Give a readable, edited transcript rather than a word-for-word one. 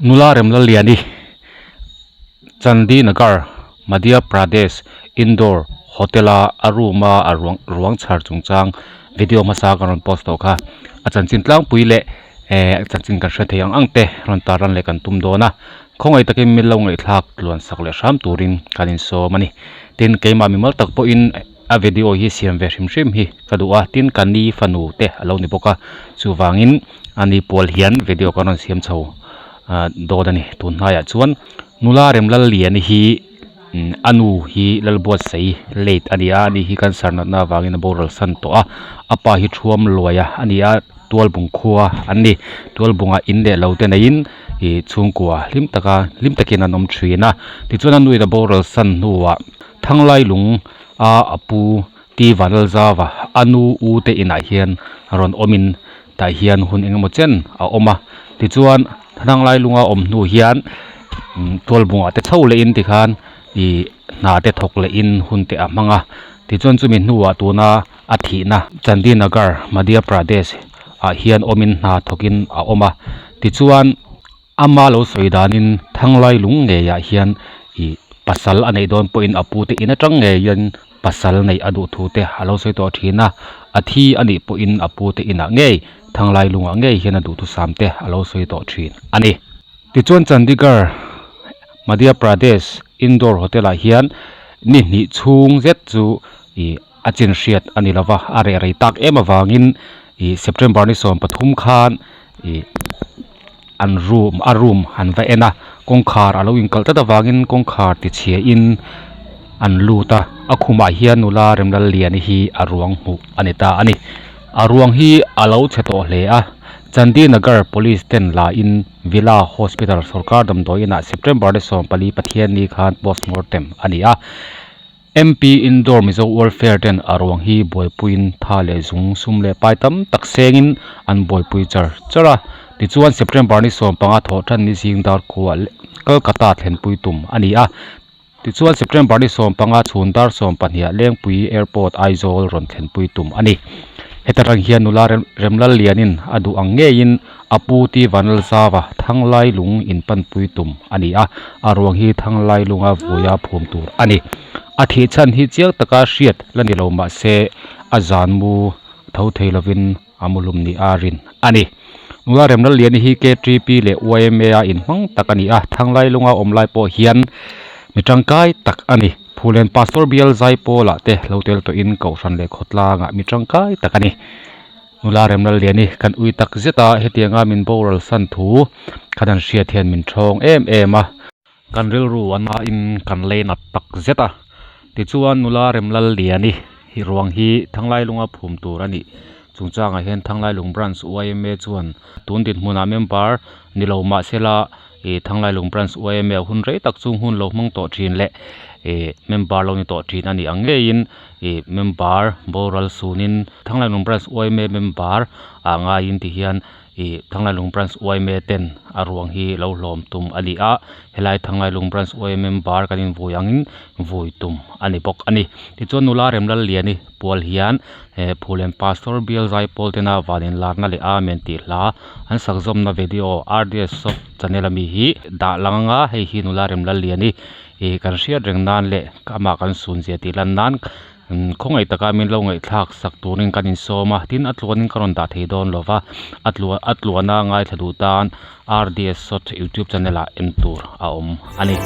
Nula Remlalliani Chandinagar Madhya Pradesh Indore hotel a a room a a ruang ruang chhar chungchang video hmasa ka rawn post tawh kha a chanchin tlangpui leh eh chanchin kan hre thei ang ang te rawn tarlan leh kan tum dawn a khawngaih takin min lo ngaihthlak tluan sak leh hram turin kan insawm a ni tin keimah mimal tak pawhin a video hi siam ve hrim hrim hi ka duh a tin ka ni fanu te a lo ni bawk a chuvangin ani pawl hian video kan rawn siam chho ah dawn a ni tun hnaiah chuan nula Remlalliani hi a nu hi Lalbuatsaii late a ni a ani hi cancer natna avangin a boral san tawh a a pa hi thuam luai a ani a tualbung khua an ni tualbungah in leh lo te neiin ih chhungkua hlim taka hlim takin an awm thin a tichuan a nu in a boral san hnuah Thanglailung a a pu Ti Vanlalzava a nu u te inah hian rawn awmin tah hian hun engemaw chen a awm a tichuan Thanglailunga awm hnu hian tualbungah te chho lehin tikhan ih hna te thawk lehin hun te a hmang a tichuan chumi hnuah tuna a thihna Chandinagar Madhya Pradesh ah hian awmin hna thawkin a awm a tichuan. Ama lo sawi danin Thanglailung ngeiah hian ih pasal a neih dawn pawhin a pute in atang ngeiin pasal neih a duh thu te a lo sawi tawh thin a, a thi a nih pawhin a pute inah ngei Thanglailungah ngei hian a duhthusam te a lo sawi tawh thin a ni. Tichuan Chandigarh, Madhya Pradesh, Indore Hotel ah hian ni hnih chhung zet chu ih a chin hriat a ni lova, a reh rei tak em avangin ih September ni 13 khan ih an room a room an va en a kawngkhar a lo inkalh tlat avangin kawngkhar ti chhia in an lut a a khumah hian nula Remlalliani hi a ruang hmuh a ni ta a ni a ruang hi a lo chhe tawh hle a Chandinagar police ten la in Villa hospital sawrkar damdawi inah September ni 14 Pathianni khan postmortem a ni a. MP Indore Mizo Welfare ten a ruang hi buaipuiin tha leh zung sum leh pai tam tak sengin an buaipui char char a. Tichuan September ni 15 thawh tan ni zing dar khuah Kolkata thlenpui tum a ni a. Tichuan September ni 15 chhun dar 12 Lengpui Airport Aizawl rawn thlenpui tum a ni. Heta rang hian nula Remlallianin a duh ang ngeiin A pu Ti Vanlalzava Thanglailung in panpui tum a ni a, a ruang hi Thanglailunga vuia phum tur a ni. A thih chhan hi chiang taka hriat la ni lo mah se a zan mu tho thei lovin a mu hlum ni a rin a ni. Nula Remlalliani hi KTP leh YMA a inhmang tak a ni a, Thanglailunga awm lai pawh hian mi tangkai tak a ni. Phulen Pastor Bial Zaipawlah te lo tel tawhin Kohhran leh Khawtlangah mi tangkai tak a ni. Nula Remlalliani kan ui tak zet a, hetianga min boral san thu khan an hriat hian min thawng em em a. Kan rilru a nain kan lei nat tak zet a, tichuan nula Remlalliani hi ruang hi Thanglailunga phum tur a nih chungchangah hian Thanglailung Branch yma chuan tun dinhmunah member ni lo mahsela ih Thanglailung Branch yma hun rei tak chung hun lo hmang tawh thin leh ih member lo ni tawh thin a nih ang ngeiin ih member boral sunin Thanglailung Branch yma member ah ngaiin ti hian ih Thanglailung Branch yma ten a ruang hi lo hlawm tum a ni a helai Thanglailung Branch yma member kan invui angin vui tum a ni bawk a ni tichuan nula Remlalliani pual hian he Phulen Pastor Bial Zaipawl tena van inlarna leh Amen tih hla an sak zawmna video RDS Soft channel ami hi dah lang anga hei hi nula Remlalliani ih kan hriat reng nan leh amah kan sun zia tih lan nan khawngaih taka min lo ngaihthlak sak turin kan insawm a tin a tluanin ka rawn dah thei dawn lo va a tluan a tluana ngaithla duh tan RDS Soft YouTube channel ah en tur a awm a ni.